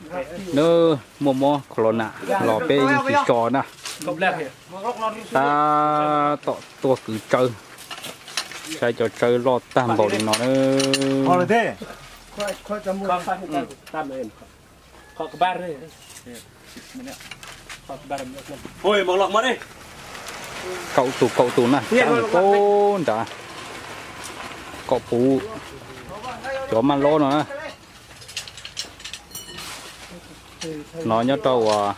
Nws muaj mob corona los peb yeej tsis so na. Tab tom tuaj kwv tsawb, saib cov tsawb loj tag npaum li no na. Kaum tus kaum tus na, kaum nrad, kaum puv cov maj lob no na. No nyob rau uas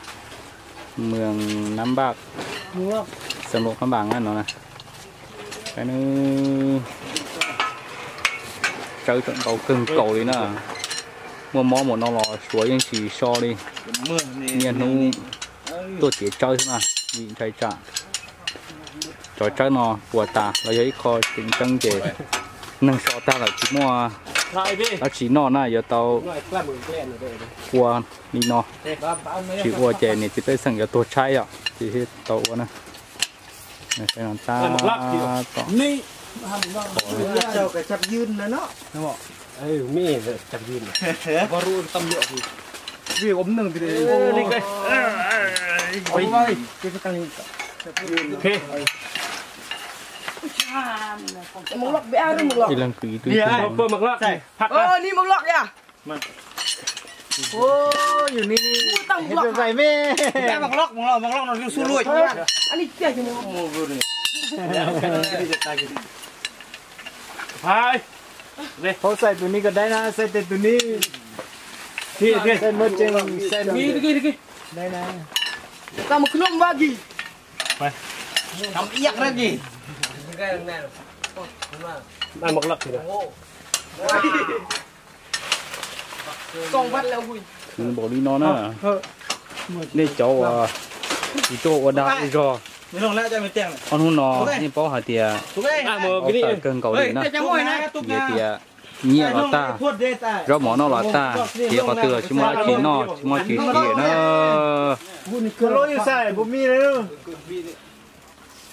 mws Nam Npaj, xeev Luam Phab Npas no. Tsawb tseem ntau kawg nkaus li na. Muaj mob mus no los Suav yeej tsis so li. Niaj hnub tuaj txiav tsawb xwb na, vim ntshai tsam cov tsawb no puas tas los yog ib qho tseem tseeb ces neeg so tag lawm tsis muaj dab tsi noj na, yuav tau ua li no. Tsis ua ces niam txiv pej xeem yuav tuag tshaib yom, ces tau ua na. Tab tom Ib leeg kwv ib tug. Thaub xais tus ni kom dai na, xais tes tus ni. Xais muaj tseem xais dai na. Khwv npaum li no na. Nej cov uas tsis tuaj ua dag ua zog, ob hnub no nej paub hais tias tawm kawg nkaus li na. Vim tias nyiaj los tag, zaub mov noj los tag, ces qhov twg los tsis muaj dab tsi noj tsis muaj dab tsi siv na.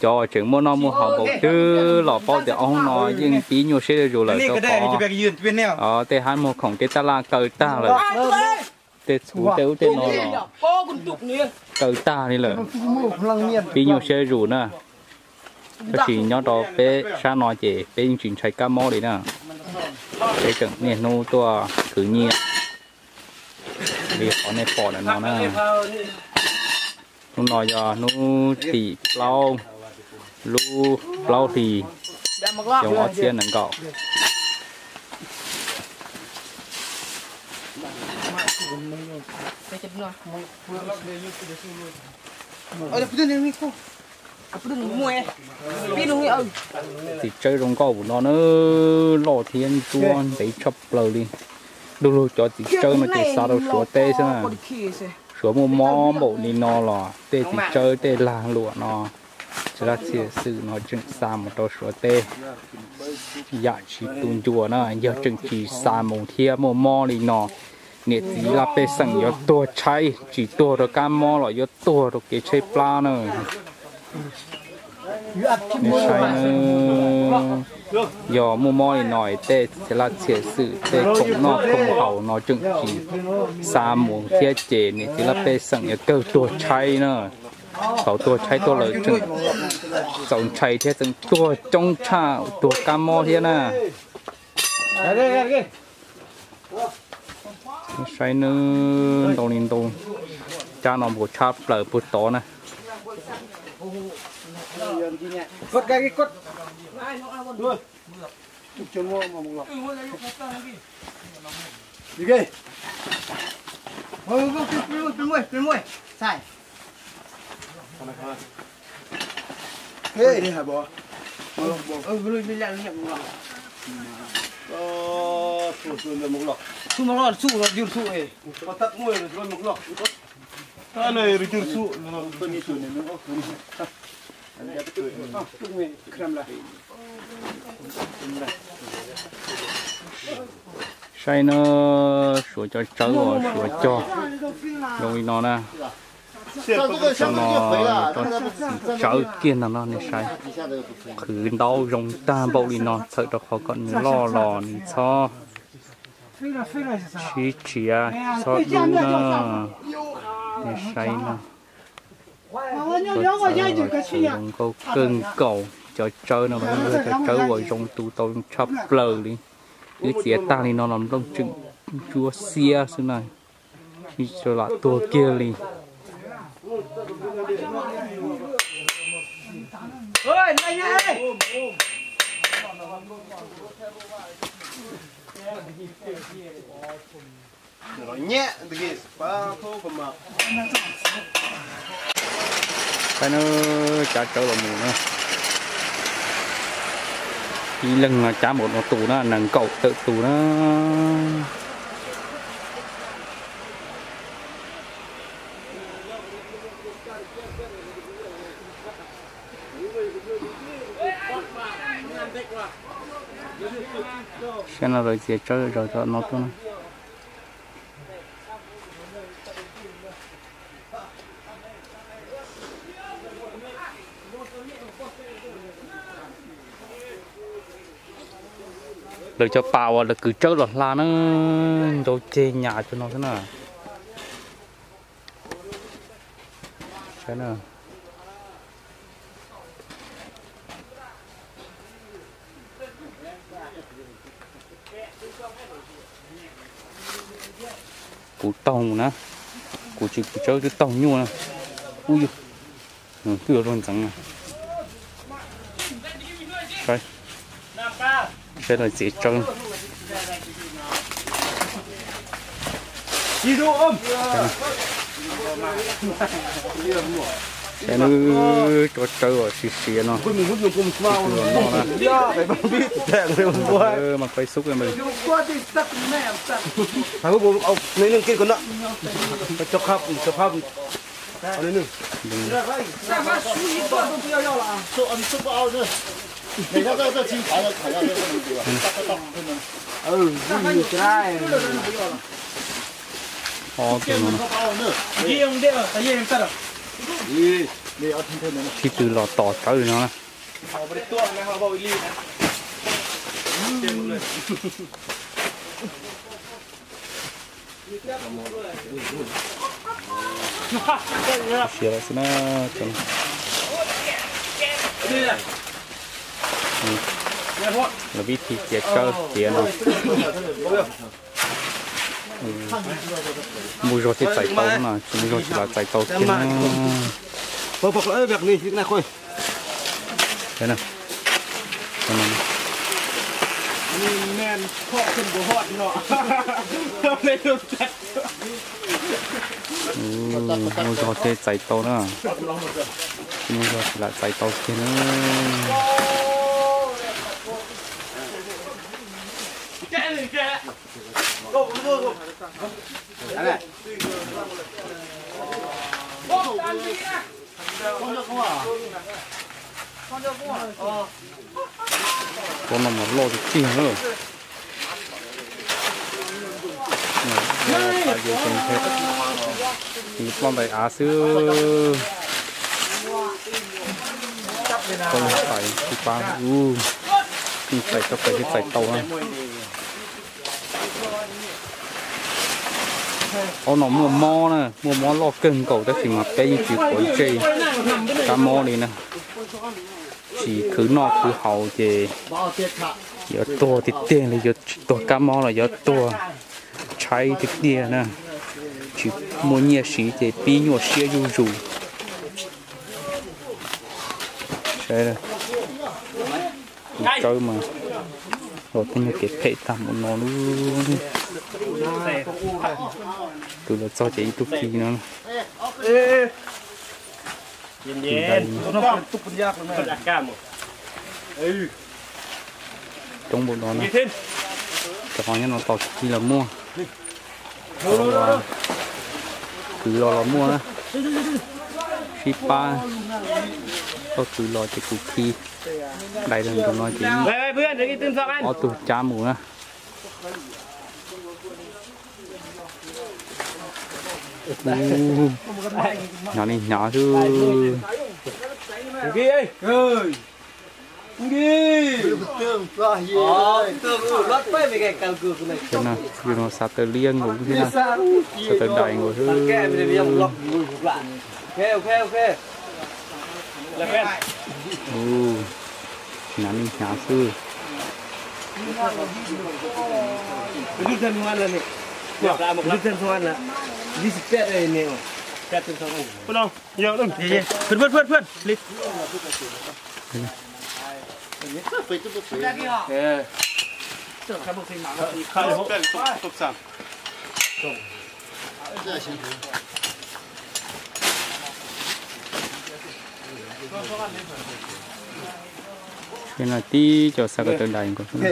Cov uas tseem muaj noj muaj haus npaum twg los paub tias ob hnub no yeej pib nyuaj siab zuj zus lawm rau qhov tej hab muag khoom tej taj laj kaw tag lawm. Tej txhuv tej ub tej no los kaw tag li lawm, pib nyuaj siab zuj zus na. Tab sis nyob rau peb sab no ces peb yeej tsis ntshai kab mob li na. Peb tseem niaj hnub tuaj khwv nyiaj li qhov nej pom ntawm no na. Hnub no yog hnub tim plaub lub plaub hlis xyoo ob txhiab nees nkaum. Txiv tsawb zoo nkauj no na, loj thiab ntsuab ntev tshaj plaws li. Du lug cov txiv tsawb no ces xa rau Suav teb xwb na. Suav muaj mob npaum li no los tej txiv tsawb tej lag luam no, txiv laj txhiam xwm no tseem xa mus rau Suav teb. Yam tsis tu ncua na, yog tseem tsis xa mus thiab muaj mob li no, niam txiv laj pej xeem yuav tuag tshaib, tsis tuag rau kab mob los yuav tuag rau kev tshaib plab na. Nej saib na, yog muaj mob li no tej txiv laj txhiam xwm tej khoom noj khoom haus no tseem tsis xa mus thiab ces niam txiv laj pej xeem yuav kawg tuag tshaib na. Thaum tuag tshaib tuaj lawm tseem txaus ntshai thiab tseem tuag coob tshaj tuag kab mob thiab na. Saib nawb, ntoo li ntoo, cab no npaum tshaj plaws puag tod na. Saib nawb, Suav cov tsawb uas Suav cog zoo li no na. Cov no tsawb kiag no no nej saib, qhwv ntaub zoo tag npaum li no txhawm rau qhov kom nws loj los nws txhob Sib txiav txhob dub na, nej saib no. Txawv los txawv zoo nkauj kawg nkaus, cov tsawb no mas yog cov tsawb uas zoo tus tau tshaj plaws li. Wb txiav tag li no los nplooj tseem ntsuab xiab xwb na, ib txwm lam tuag kiag li. Saib na, cav tsawb los mus na. Ib leeg no cav npaum no tus na, nees nkaum tawm tus na. Saib no lawv txiav tsawb zaws tom no tuaj na. Lawv cov pas uas lawv kwv tsawb los hla na, ntau ceg nyam cov no xwb na. Saib na. Kuv taug mus na, kuv tsis kwv tsawb twb taug nyuaj na. Ub, twb yuav luag ntxeev na. Saib, saib lawv txiav tsawb. Saib nws cov tsawb uas siav siav no, ib tug los noj na. Mas Facebook na. Ob tug no. Sib tw los tos tsawb li no na. Siav lawm xwb na. Lawv vib thi txiav tsawb txiav no. Muaj zog thiaj txais tau no, tsis muaj zog tsis lam txais tau kiag na. Muaj zog thiaj txais tau na, tsis muaj zog tsis lam txais tau kiag na. Pob no mas loj tiag tiag na. Ploj ntais av xwb. Tau tais tsis pab, tais tau pais thiaj txais tau na. Ob no muaj mob na, muaj mob loj kawg nkaus tab sis mas peb yeej tsis quav ntsej kab mob li na. Tsis khwv noj khwv haus ces yuav tuag tiag tiag li, yuav tsis tuag kab mob los yuav tuag tshaib tiag tiag na. Tsis muaj nyiaj siv ces pib nyuaj siab zuj zus. Saib, tsawb mas los tej nyuag kev phem tag npaum no lub. Tus los txog ces ib tug khi no. Coob npaum no na. Cov nyob no tos khi los muaj, kwv los los muaj na. Sib pab, tau kwv los ces kuv khi. Dai rau nraum no ces ob tug cab mus na. Hnyav li hnyav xwb. Cov no yus no xav tawm liab nkaus thiab na, xav tawm dais nkaus xwb. Hnyav li hnyav xwb. Ces no tib co xav kom tawm dais nkaus xwb.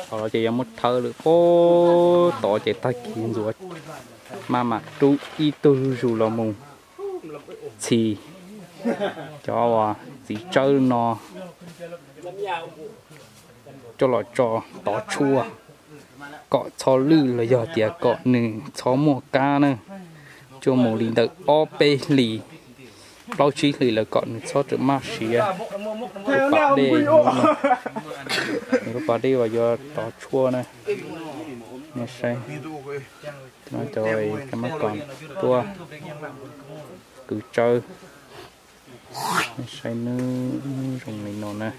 Thaum los ces yuav muab thawb lawm, puag tod ces tag kis ntxuav maj mam rub ib tug zuj zus los mus txhis cov uas txiv tsawb no coj los tso tov tshuaj kom txhob lwj los yog tias kom nws txhob muaj kab na, coj mus li ntawm ob peb hlis, plaub tsib hlis lawm kom nws txhob rawm maj siav. Lub pas dej, lub pas dej uas yuav tov tshuaj na, nej saib, no cov kab mob kom tuaj kwv tsawb, nej saib nws zoo li no na.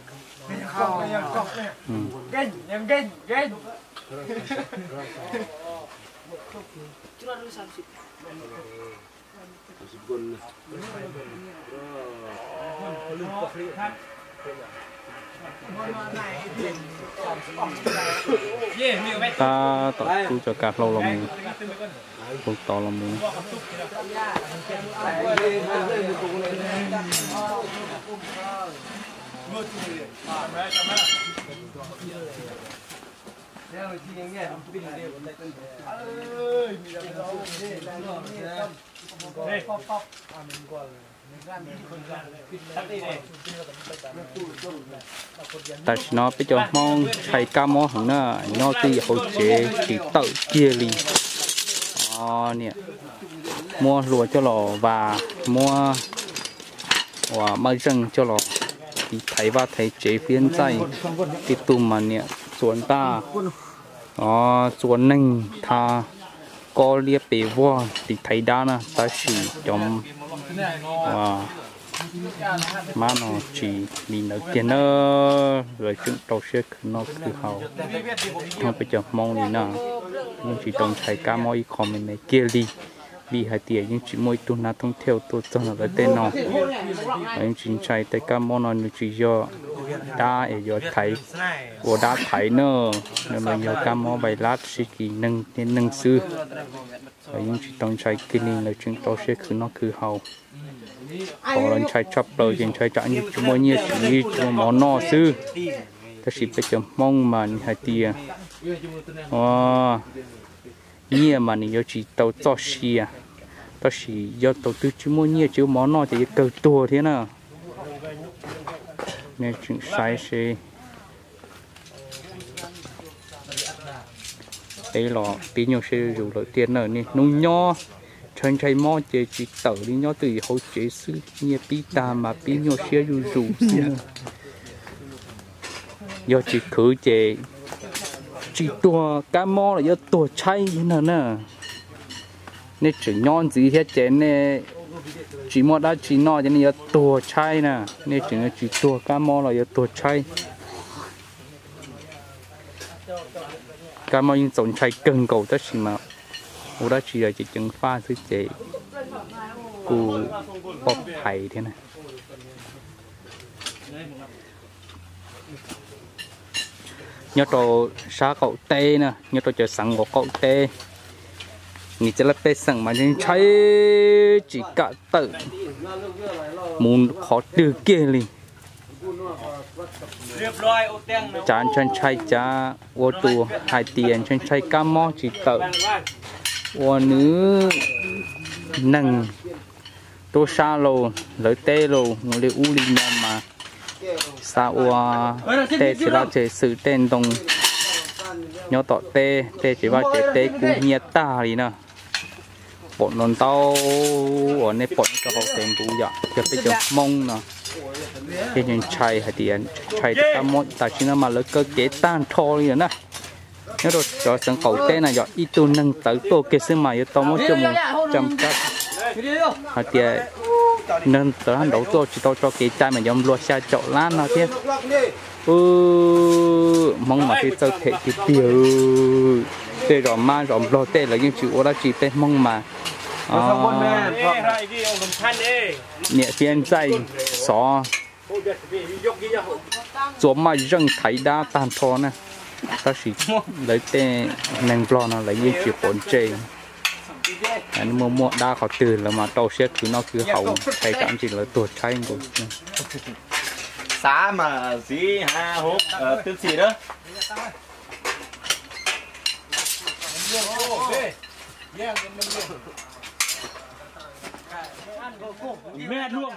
Tab tom rub cov kav hlau los mus, hlau tod los mus. Tam sim no peb cov Hmoob ntshai kab mob heev na, nyob twj ywm hauv tsev tsis tawm kiag li. Niam muab hlua coj los vas, muab uas maj zeej coj los tiv thaiv vaj thaiv tsev phiab ntxaij, tej tug mas niam txua ntaj, txua neeg, thab kob liab pes vog tiv thaiv dab na, tab sis cov mab no tsis li ntawd kiag na, lawv tseem rau siab khwv noj khwv haus. Peb cov Hmoob li na, yeej tsis tau ntshai kab mob ib qho me me kiag li, vim hais tias yeej tsis muaj ib tug nab thoob thiaj tuaj txog ntawm lawv tej no. Lawv yeej tsis ntshai tej kab mob no, nws tsis yog dab es yuav thaiv, ua dab thaiv na, nws yog kab mob vais lab sib kis neeg thiab neeg xwb. Lawv yeej tsis tau ntshai kiag li, lawv tseem rau siab khwv noj khwv haus. Qhov lawv ntshai tshaj plaws ces ntshai tsam yeej tsis muaj nyiaj tsis, tsis muaj mov noj xwb. Tab sis peb cov Hmoob mas nws hais tias nyiaj mas nws yuav tsis tau txoj sia, tab sis yog thaum twg tsis muaj nyiaj tsis muaj mov noj ces yuav kawg tuag thiab na. Nej tseem saib seb, peb los pib nyuaj siab zuj zus lawm tiag na, niaj hnub nyob ntshai ntshai mob ces tsis tawm li, nyob twj ywm hauv tsev xwb, nyiaj pib tag mas pib nyuaj siab zuj zus xwb na. Yog tsis khwv ces tsis tuag kab mob los yuav tuag tshaib na na. Nej tseem nyob ntxiv thiab ces nej tsis muaj dab tsi noj ces nej yuav tuag tshaib na. Nej tseem yuav tsis tuag kab mob los yuav tuag tshaib. Kab mob yeej txaus ntshai kawg nkaus tab sis mas ua dab tsi los ces ceev faj xwb ces kuj pom phais thiab na. Nyob rau sab qaum teb na, nyob rau cov xeev uas qaum teb, nws cov laj pej xeem mas ntshai tsis kam tawm mus qhov twg kiag li. Cav ntshai ntshai cav ua tus hais tias ntshai ntshai kab mob tsis tawm, ua nws neeg tub sab los lawv teb los mus li ub li no mas xav ua tej txiv laj txiv xwm tej ntoo nyob tom teb, tej tsev vaj tsev teb kub hnyiab tag li na. Pom no ntau uas nej pom nyob rau hauv Facebook yom, yog peb cov Hmoob no. Ces ntshai hais tias ntshai rov qab muab tam sim no mas lawv kaw kev tag nrho li lawm na. Nyob rau cov xeev qaum teb na yog ib tug neeg txawv tuaj kiag xwb mas yuav tau muab coj mus tsa kab. Hais tias neeg txawv nraud tuaj tsis tau tso kev cai mas yuav nplua xya caum lab no thiab. Hmoob mas thiaj txawj phem tiag tiag. Tej zos mab zos nplog tej lawv yeej tsis ua dab tsi, peb Hmoob mas niam thiab ntxaij xov txua maj zeej thaiv dab tag nrho na. Tab sis lawv tej neeg nplog no lawv yeej tsis quav ntsej. Muaj muaj dab qhov twg lawv mas rau siab khwv noj khwv haus, hais tsam ntsis lawv tuag tshaib nkaus. Xav mas ziv ha hub twb txim na. Me luaj.